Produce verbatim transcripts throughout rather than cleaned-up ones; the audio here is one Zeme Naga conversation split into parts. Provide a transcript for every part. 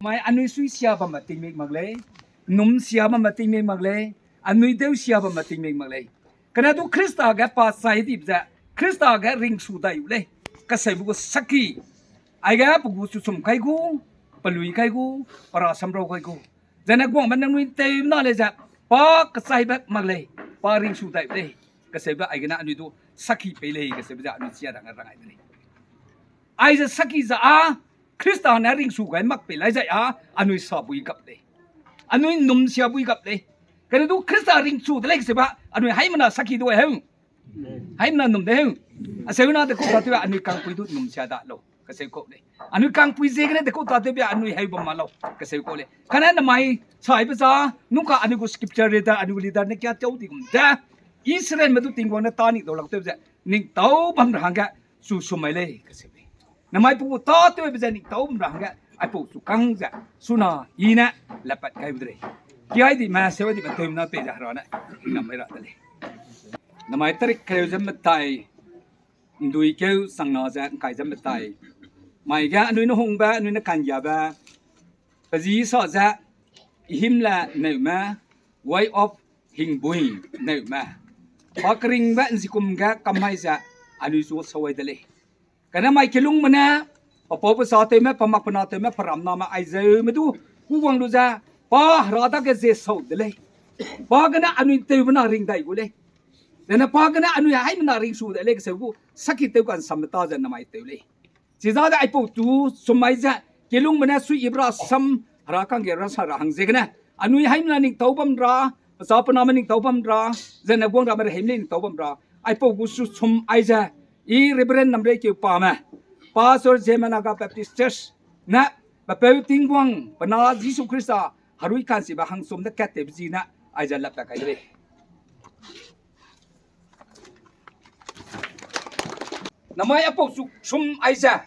Mai anui sui sia bamme tingmik mak lei, num sia bamme tingmik mak lei, anui deu sia bamme tingmik mak lei. Kane du Khrista ge pa chai dibe ze, Khrista ge ringsu dai u lei, kaseube gu saki. Aige pe gu chuchum kai gu, pelui kai gu, pera samrau kai gu. Zene guangbe nangnui tewbe na lei ze, pa kachaibe mak lei, pa ringsu dai u lei, kaseube aigene anui du saki pei lei, kaseube ze anui chia rang rang ai de lei. Aize saki ze â, Khrista ne ringsu gai mak pei lai zai â, anui sa bui gap lei. Anui num sia bui gap lei. Kane du Khrista ringsu de lei kaseube, anui haimena saki du ai heu. Haimena num de heu. Aseu na dekau tatewbe anui kangpui du num sia da lau, kaseu kau lei. Anui kangpui ziegene dekau tatewbe anui heu bam ma lau, kaseu kau lei. Kane namai saibe za, nungka anui gu scripture reader, anui gu leader ne kia chau di gum ze, Israelme du Tingwang ne tâ ning dau lak tew ze, ning tau bam ra hangge, chu sum mai lei, kaseu lei. Namai pe gu tâtewbe ze ning tau bam ra hangge, aipau chu kang ze, suna, i ne, lepat kai bu de lei. Ki ai dime, seu ai dime tewme na pei ze hera ne, nam mai ra de lei. Namai tarik kereu ze medai, ndui keu changna ze ngkai ze medai. Mai ge anui ne hungbe, anui ne kangiabe, pe zi sa ze, hymn le neume, Way of Hingbui neume. Pa keringbe nzikum ge kam mai ze, anui chu sau ai de lei. Kane mai kilungme ne, pe pau pe sa tewme, pe mak pe na tewme, pe ramname aizeume du, gu wang lu ze, pa hera dage ze sau de lei. Pa gene anui tewbe na ring dai gu lei. Zene pa gene anui haimena ringsu de lei kaseu gu, saki tew kansamme ta ze namai tew lei. Chiza ze aipau chu sum mai ze, kilungme ne sui ibe rasam, hera kangge rasa ra hang ziegene, anui haimena ning tau bam ra, pe sa pe name ning tau bam ra, zene guang ramme reheime lei ning tau bam ra, aipau gu chu sum ai ze, i Reverend Namreikeu Pame, Pastor Zeme Naga Baptist Church, ne, pe peu Tingwang, pe na Jisu Khrista, herui kanchibe hangchum ne kattewbe zi ne, aize leppat kai de lei. Namai aipau chu sum aize,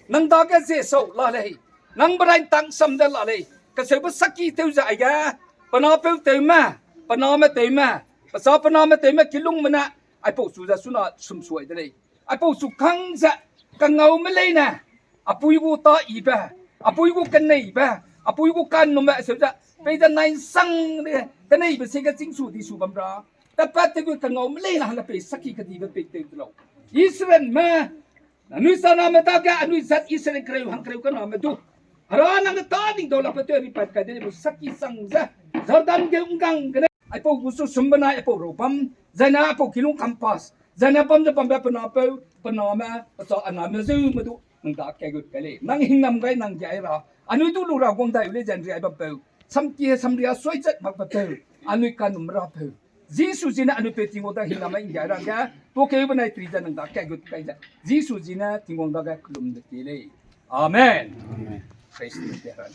nang dage ze sau la lei, nang berai ntang sam de la lei, kaseube saki tew ze aige, pe napeu tewme, pe name tewme, pe sa pe name tewme kilungme ne, aipau chu ze suna sum suai de lei. Aipau chu kang ze, kangaume leine, apui gu tâ ibe, apui gu keneibe, apui gu kannumme seu ze, pei ze nai nsang de, keneibe se ge chîngsu di su bam ra, tatpat te gu kangaume leine hangge pei saki kedibe pei tew de lau. Israelme, anui chaname dage, anui zat Israel kereu hangkereu kaname du, hera nang ge tâ ning dau lakbe tew ripat kai de lei, saki sang ze, Jordan geu nggang gene, aipau gu chu sum benai aipau rau bam, zaine aipau kilung campus, zaine bam ze bambe pe napeu, pe name, pe sa aname zeume du, nang da kai gut kai lei. Nang hingnam gai nang giai ra, anui du lu ra guang dai u lei ze nriai bampeu, samkie samria suai zat makbe peu, anui kanum rapeu. Jisu zine anui peu Tingwang da hingnam ai ngiai ra ge, tuakeu benai tri ze nang da kai gut kai ze, Jisu zine Tingwang dage kelum de kie lei. Amen. Praise the Lord.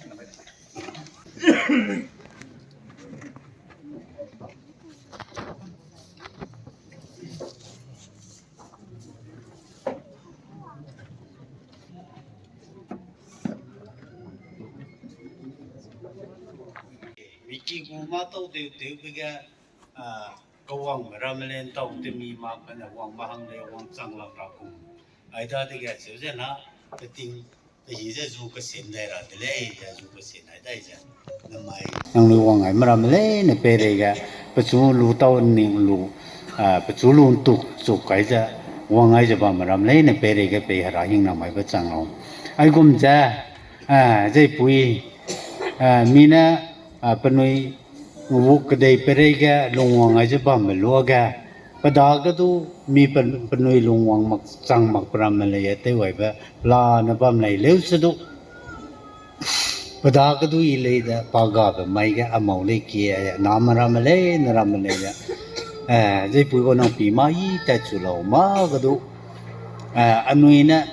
Miki gu mâ tau deu deu be ge, a, kawangme ramme le ntau temi mak kane wangme hang le wangchang lak ra kum. Aidadege cheu ze na, peting, pehi ze zu kesin dai ra de lei, ze zu kesin ai dai ze. Namai nangnui wang aime ramme leine peireige, pechu lu tau ning lu, a, pechu lu ntuk chuk kai ze, wang ai ze bamme ramme leine peireige pei hera hingnam aibe chang lau. Aigum ze, a, zeipui, a, mi ne, a, penui wuk kedei peireige lungwang ai ze bamme luage, pe dage du mi pe-, penui lungwang mak chang mak pe ramme lei tew aibe, la ne bam lei leu se du. Pe dage du i lei de, pa gabe mai ge a mau lei kie, name ramme leine ramme lei de. Eh, zeipui gu nang pi mâ i tat chu lau mâ ge du. Eh, anui ne,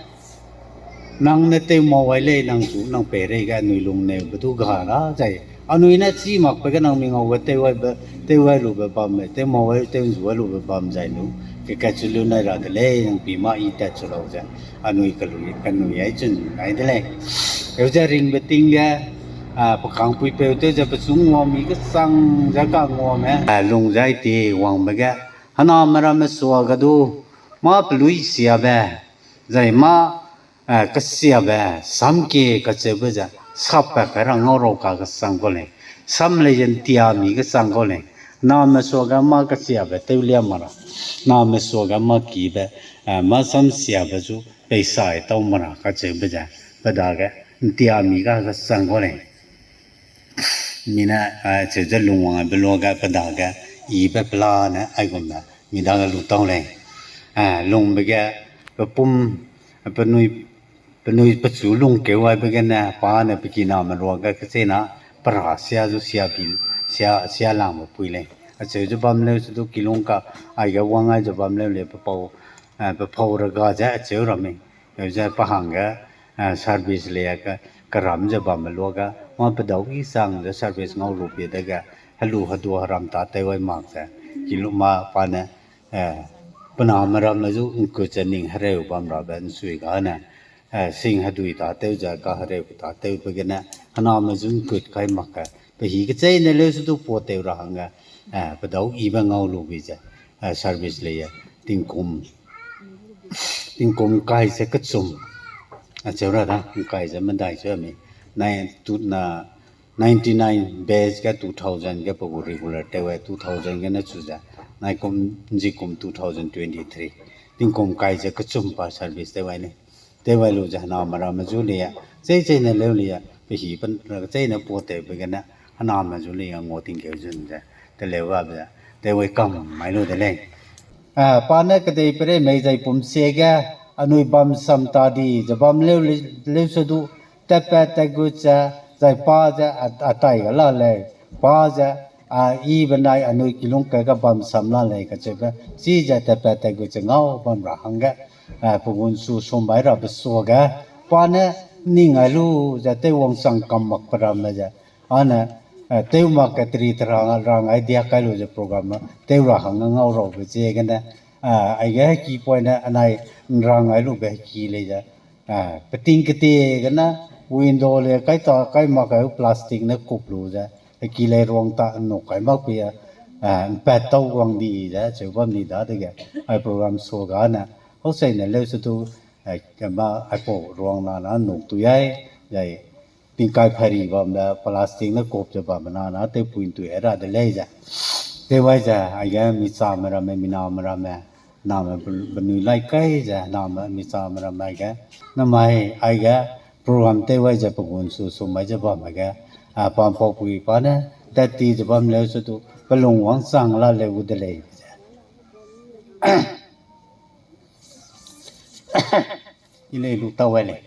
nang ne tew mau ai lei nang chu, nang peireige anui lungneube du ga ra zai. Anui ne chî makbe ge nang mi ngau ge tew ai be, tew ai lube bam lei, tew mau ai, tew nzu ai lube bam zai lu. Kekat chu lu nai ra de lei, nang pi mâ i tat chu lau ze. Anui kalui, kanui ai chun ai de lei. Eu ze ringbe ting ge, a, pe kangpuipeu tew ze pechu nguami kesang ze kanguame. A, lung zai ti wangbe ge, hename ramme suage du, mâ pelui siabe, zai mâ, a, kesiabe, samkie kacheube ze, Sapbe kai ra ngau rau ka kesang kau lei. Sam lei ze ntia mi kesang kau lei. Name suage mâ kesiabe tew lia mak ra. Name suage mâ kibe, eh, mâ sam siabe zu peisai tau mak ra kacheube ze. Pe dage ntia mi ga kesang kau lei. Mi ne, eh, cheu ze lungwangbe luage pe dage, ibe pela ne aigumbe mi dage lu tau lei. Eh, lungbe ge, pe pum, penui, penui pechu lungkeu aibe gene, pa ne pe kiname ruage kechena, pe ra sia zu sia bi, sia, sia langbe pui lei. Acheu ze bam leu se du kilung ka, aige wang ai ze bam leu lei pe pau, eh, pe pau rega ze acheu ra mei. Heu ze pa hangge, eh, service lei ke, keram ze bambe luage, mâ pe dau i sang ze service ngau lu pie dege, helu hedua heram tâtew ai mak ze, kilu mâ pa ne, eh, pe name ramme zu ngkut ze ning hereu bam rabe nsui gane, eh, sing hedui tâtew ze kahereu tâtewbe gene, hename zu ngkut kai mak ge, pe hî kecheîne leu se du puatew ra hangge, eh, pe dau ibe ngau lu bi ze, eh, service lei, eh, tingkum, tingkum kai ze kechum. Acheu ra da, ngkai ze medai cheu mi. Nai, tu na, ninety-nine batch ge two thousand ge pe gu regular tew ai, two thousand gene chu ze. Nai kum, nji kum two thousand twenty-three. Tingkum kai ze kechum pa service tew ai lei. Tew ai lu ze hename ramme zu lei, cheicheîne leu lei, pe hî pen ra kecheîne puatewbe gene, hename zu lei ngua tingkeu zun ze, teleu gabe ze, tew ai kam mai lu de lei. Ah, pa ne kedei peirei mei zai pum sie ge, anui bamsam ta di ze bam leu, leu se du, tatpat tatgut ze, zai pa ze, a, atai ga la lei, pa ze, a, i benai anui kilung ka ge bamsam la lei kacheube, chi ze tatpat tatgut ze ngau bam ra hangge, a, pe gu nsu sum bai rabe suage, pa ne ning ai lu ze tew wangchang kam mak pe ramme ze, ane, eh, tew mak ke teri tera rang ai diak kai lu ze program tew ra hangge ngau raube ziegene, eh, aige heki poine anai nrang ai lube heki lei ze, eh, peting ketie gene window le kai ta kai mak kai plastic ne kup lu ze, heki lei ruang ta nnuk kai mak pei, eh, mpat tau wang di ze cheu bam ni dadege, ai program suagane, hauseine leu se du, eh, kema aipau ruang na na nnuk tu ai, zai tingkai phari bambe plastic ne kup ze bambe na na tewpui ntui ai ra de lei ze. Tew ai ze, aige michame ramme, miname ramme, name be-, benui lai kai ze, name michame ramme aige, namai aige program tew ai ze pe gu nsu sum ai ze bam aige, a, pampaupui pa ne, tat ti ze bam leu se du, pe lung wangchang la leu gu de lei ze. I lei lu tau ai lei.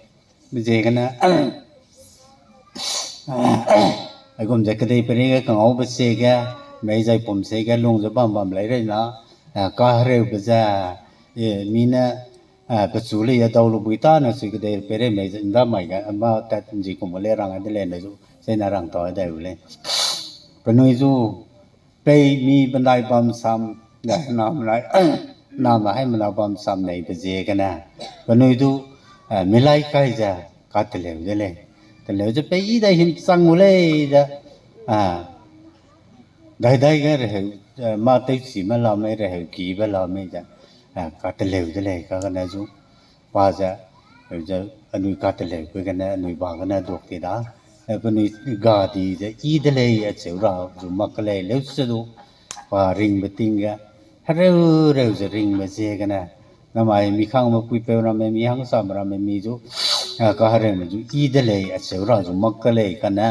Be ziegene, aigum ze kedei peirei ge kangaube sie ge, mei zai pum sie ge lung ze bam bam lei rei na, eh, kahereube ze, eh, mi ne, eh, pechu lei dau lu bui tâne sui kedei peirei mei ze ndamai ge, mâ tat nji kum le rang ai de lei ne zu, chena rang tau ai dai u lei. Penui zu, pei mi benai bamsam, name hai mena bamsam nei be ziegene, penui du, eh, milai kai ze, kateleu de lei. Teleu ze pei i dai himchang gu lei ze, ah, dai dai ge reheu, eh, mâ tewchime la mei, reheukibe la mei ze, eh, kateleu de lei, kagene zu, pa ze, eh, ze, anui kateleube gene, anui ba gene duak ti da, eh, penui ga di ze, i de lei, acheu ra zu mak ke lei, leu se du, pa ringbe ting ge, hereu reu ze ringbe ziegene, namai mi kangme puipeu ramme, mi hangsame ramme, mi zu, eh, kahereume zu i de lei, acheu ra zu mak ke lei, kane,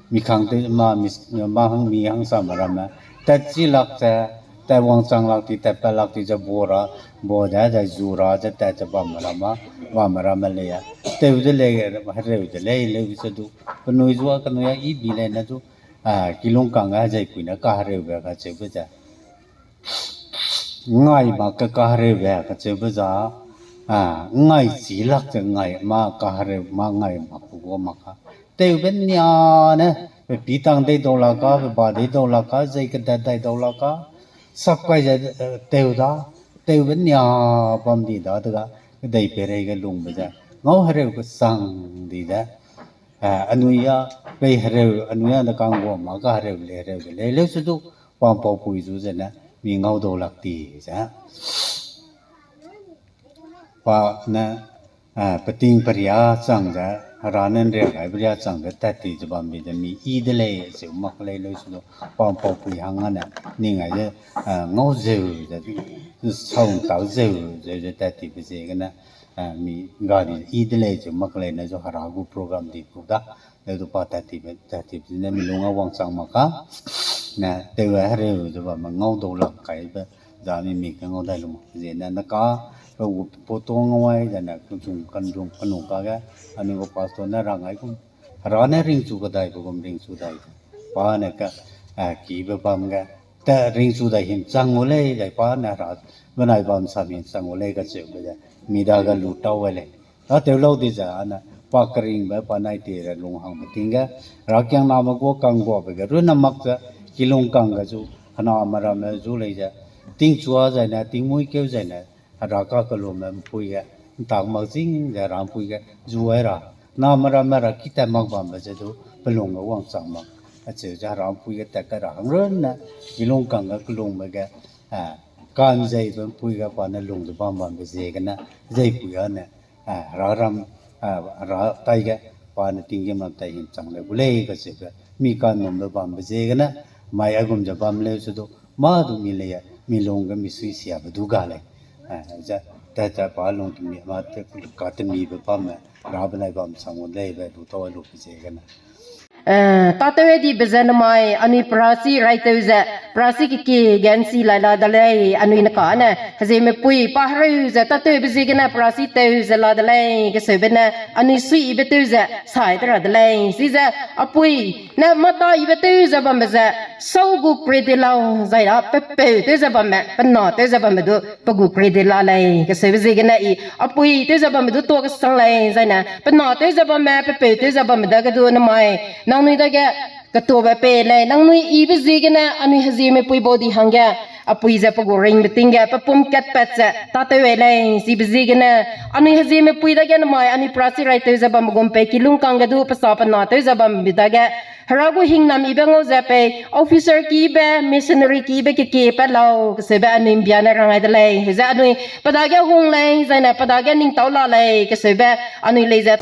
mi kang tew, mâ, mi, mâ hang, mi hangsame ramme, tat chi lak ze, tat wangchang lak ti, tatpat lak ti ze bo ra, bo ze, zai zu ra ze, tat ze bamme ramme, bamme ramme lei a. Tew de lei, hereu de lei, leu se du. Penui zu a, kenui a, i bi lei ne zu, ah, kilung kang a, zai pui ne kahereube kacheube ze. Ngai mak ke kahereube kacheube za, ah, ngai chi lak ze ngai mâ kahereu mâ ngai mak gu mak ka. Tewbe nia ne, pe pitang dei dau lak ka, pe ba dei dau lak ka, zei kedat dai dau lak ka, sap kai ze, eh, tew da, tewbe nia bam di da, dega, kedei peirei ge lungbe ze, ngau hereu kesang di ze, eh, anui a, pei hereu, anui a ne kang gua ma kahereu lei, hereu de lei, leu se du, pampaupui zu zene, mi ngau dau lak ti ze. Pa ne, eh, peting peria chang ze, Hera ne nria gaibe ria chang ge tat ti ze bambe ze mi yi de lei, zeu mak lei leu su du, pa ’mpaupui hang ane, ning ai ze, eh, ngau zeu ze, sau ’ntak zeu, zeu ze tat tibe ziegene, eh, mi gari yi de lei, zeu mak lei ne zu Hera gu program di pu da, leu du pa tat tibe, tat tibe ne mi lung a wangchang mak ka, ne, tew a hereu ze bamme ngau dau lak kaibe, za mi mi ke ngau dai lu mak ziegene, ne ka, pe gu photo ngau ai, zane, kechung kanrung, kanung ka ge, anui gu pastor ne rang ai kum, Hera ne ringchu kedaibe gum ringchu dai ze. Pa ne ka, eh, kibe bam ge, te ringchu dai him chang gu lei, dai pa ne Hera, benai bam sam him chang gu lei kacheube ze, mi dage lu tau ai lei. Tâtew lau di ze, ane, pa keringbe, pa nai ti re lung hangbe ting ge, Herakiangname guâ kangguabe ge, runne mak ze, kilung kang ge zu, hename ramme zu lei ze, tingchua zaine, tingmuî keu zaine, Hera kakellumme ’mpui ge, ’ntak mak ching ze Hera ’mpui ge, zu ai ra, name ramme Hera ki tat mak bambe ze du, pe lung ge wangchang mak, acheu ze Hera ’mpui ge tat kai ra hang runne, kilung kang ge kelungbe ge, eh, ka'nzeibe ’mpui ge pa ne lung ze bam bambe ziegene, zeipui ane, eh, Hera ram, eh, Hera tai ge, pa ne tinggîm ram tai him chang lei gu lei kacheube, mi ka'nnumbe bambe ziegene, mai aigum ze bam leu se du, mâ du mi lei, mi lung ge mi sui siabe du ga lei. Eh, ze, tat tat pa lung temi, mâ te, katemibe bamme, Hera benai bam chang gu leibe, lu tau a lu pe ziegene. Eh, tâtew dibe ze namai, anui perasi raitew ze, perasi kekie ge ’nsi lai la de lei, anui ne kane, hezieme pui, pa hereu ze, tâtewbe ziegene, perasi tew ze la de lei, keseube ne, anui suiyibe tew ze, sai de ra de lei, chize, apui, ne mâtaibe tew ze bambe ze, sau gu krede lau, zai ra, pepeu tew ze bamme, pe na tew ze bamme du, pe gu krede la lei, keseube ziegene i, apui tew ze bamme du tuâ kesang lei, zaine, pe na tew ze bamme, pepeu tew ze bamme dage du namai, nangnui dage, ketuabe pei lei, nangnui yibe ziegene, anui hezieme pui bau di hangge, apui ze pe gu ringbe ting ge, pe pum katpat ze, tâtew ai lei, chibe ziegene, anui hezieme pui dage namai, anui perasi raitew ze bamme gum pei, kilung kang ge du, pe sa pe na tew ze bambe dage, Hera gu hingnam yibe ngau ze pei, officer kibe, missionary kibe kekie pat lau, keseube anui ’mbia ne rang ai de lei, heze anui, pe dage hung lei, zaine pe dage ning tau la lei, keseube anui lei ze.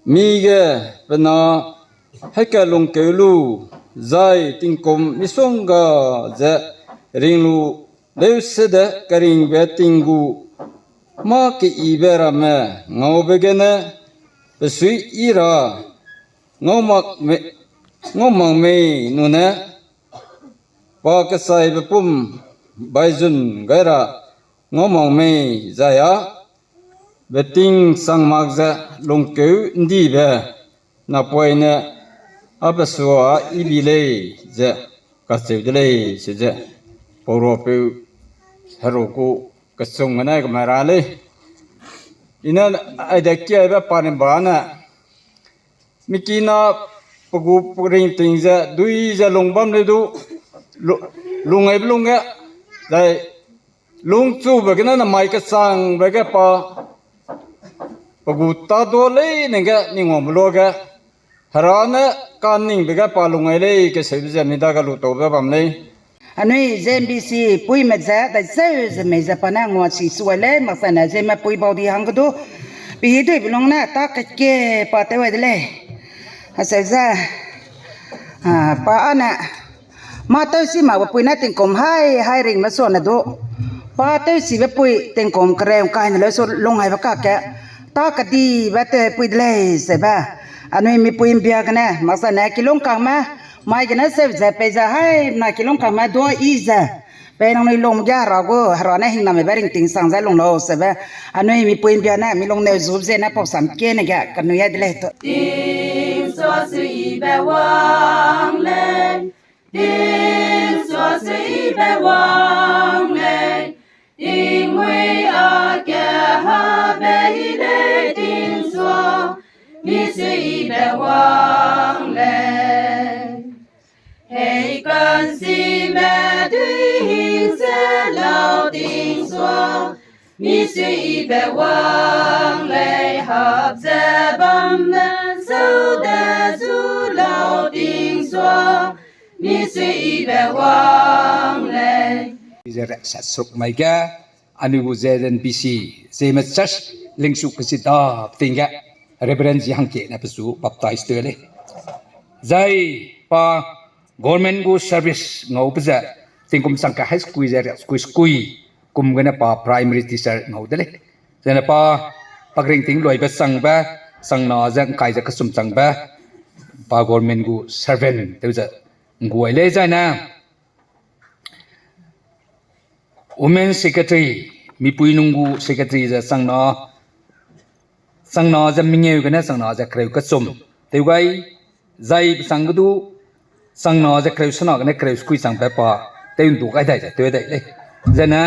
Mi ge pe na haika lungkeu lu, zai tingkum misongga ze ring lu leusede keringbe ting gu mâ keyibe ramme ngaube gene pe suiyi ra ngau mak mei, ngau mak mei nune pa kechaibe pum baizun gai ra ngau mak mei zai â beting sang mak ze lungkeu ’ndibe napoine a pe sua â yibi lei ze kacheu de lei, se ze pau ruapeu heru gu kechum gene kemai ra lei. I ne aide kiaibe pa rimba ne, mikina pe gu ringting ze dui ze lung bam leu du, lu-, lungaibe lungge, zai lungchube gene namai kechangbe ge pa, pe gu tâ du leine ge ning wangbe luage, Hera ne kaningbe ge pa lungai lei keseube ze mi dage lu taube bam lei. Anui Z M B C puime ze dai zeu ze mei ze pa ne ngua si suai lei, makchane Zeme pui bau di hangge du, pehî duibe lung ne tâ kekie pa tew ai de lei. Acheu ze, ah, pa ane, mâ tewsi makbe pui ne tingkum hai, hai ringbe suane du, pa tewsibe pui tingkum kereu ’ngkai ne leu su lungaibe kakge, tâ kedibe tewpui de lei, sebe, anui mipui ’mbia gene, makchane kilungkangme, mai gene seu ze pei ze, hai, na kilungkangme duâ yi ze, pei nangnui lung ge Hera gu, Hera ne hingnambe ringting sang ze lung lau, sebe, anui mipui ’mbia ne, mi lung neu zube ziegene pau sam kiene ge, kanui ai de lei tu. Tingsua suibe wang lei, tingsua suibe wang lei, tingmui â ke habe i lei tingsua, mi suibe wang lei. Hei kansi me dui hing ze lau ting sua, mi sui ibe wang lei hap ze bam me sau de zu lau ting sua, mi sui ibe wang lei. Ze rek sat suk mai ge, anui gu Z N B C, Zeme Church, lingsu kesi da ting ge, Reverend zi hangke ne pesu baptize te lei. Zai pa government gu service ngau pe ze, tingkum chang ke high school ze riak school school, kum gene pa primary teacher ngau de lei. Zene pa, pakring ting luibe changbe, changna ze ngkai ze kesum changbe, pa government gu servant tew ze ngguai lei zaine. Women Secretary, mipui nung gu secretary ze changna, changna ze mengeu gene changna ze kereu kechum. Tew gai, zai besang ge du, changna ze kereu sena gene kereu sukui changbe pa, tew ndu gai dai ze, tew dai lei. Zene,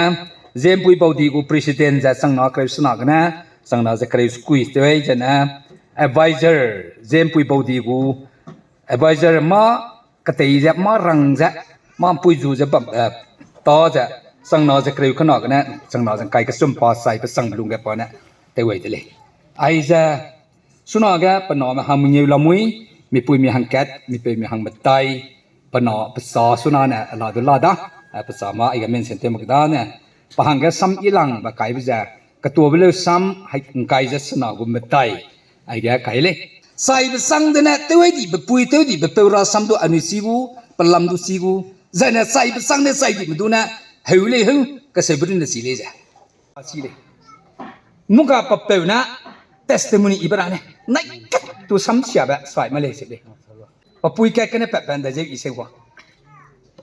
Zempui Baudi gu president ze changna kereu sena gene, changna ze kereu sukui tew zene, advisor, Zempui Baudi gu advisor mâ ketei ze, mâ rang ze, mâ mpui zu ze bam, eh, ta ze, changna ze kereu kena gene, changna ze ngkai kesum pa sai pe chang lung ge pa ne, tew ai de lei. Aize, suna ge pe name hang mengeu lamui, mipuimi hangkat, mipeumi hangmetai, pe na, pe sa suna ne, ala du la da, eh, pe sa mâ, aige mention tew mak da ne, pa hangge sam ilangbe kaibe ze, ketuabe leu sam, hai ngkai ze sena gu metai, aige kai lei. Chaibe sang dene, tew ai dibe pui, tew dibe peu rasam du anui si gu, pelam du si gu, zaine chaibe sang ne chai dime du ne, heu lei heu, kaseube runne si lei ze. A si lei. Nuka pe peu ne, testimony ibe ra ne, nai kat tu samsiabe, sai ma lei se lei. Pa pui kat gene pat pan da ze i se wa.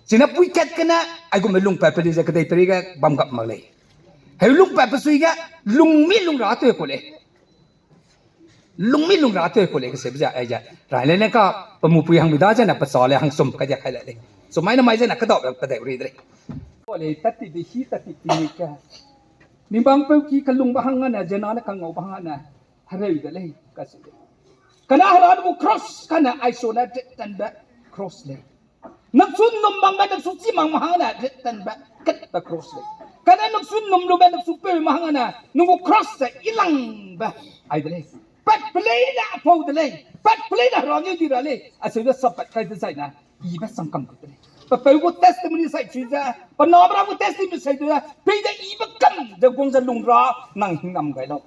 Chine pui kat gene, aigum lungpat pe lei ze kedei peri ge bam gap mak lei. Heu lungpat pe sui ge, lungmi lung ra tew ku lei. Lungmi lung ra tew ku lei kese be ze, ai ze. Rai le ne ka, pe mupui hangmi da zene, pe sa le hangsum ka dia kai le lei. Sumai ne mai zene, kedau pe dai ri de lei. Ku lei, tati de hi, tati ti ni ke. Ningbang peu ki kelungbe hang ane, zena ne kangaube hang ane, hereu de lei, ka si lei. Kane hera nung gu cross kane aiso ne written be cross lei. Naksu num bangbe naksu chî mak mahang ne written be katbe cross lei. Kane naksu num lube naksu peu mahang ne nung gu cross ze ilangbe ai de lei. Pat pe lei ne apau de lei. Pat pe lei ne hera ngeu di ra lei. Aseube sapat kai dezaine ibe sangkam gu de lei. Pe peu gu testimony sai chui ze, pe name ra gu testimony sai chui ze, pei ze ibe kam ze guang ze lung ra nang hingnam gai lau.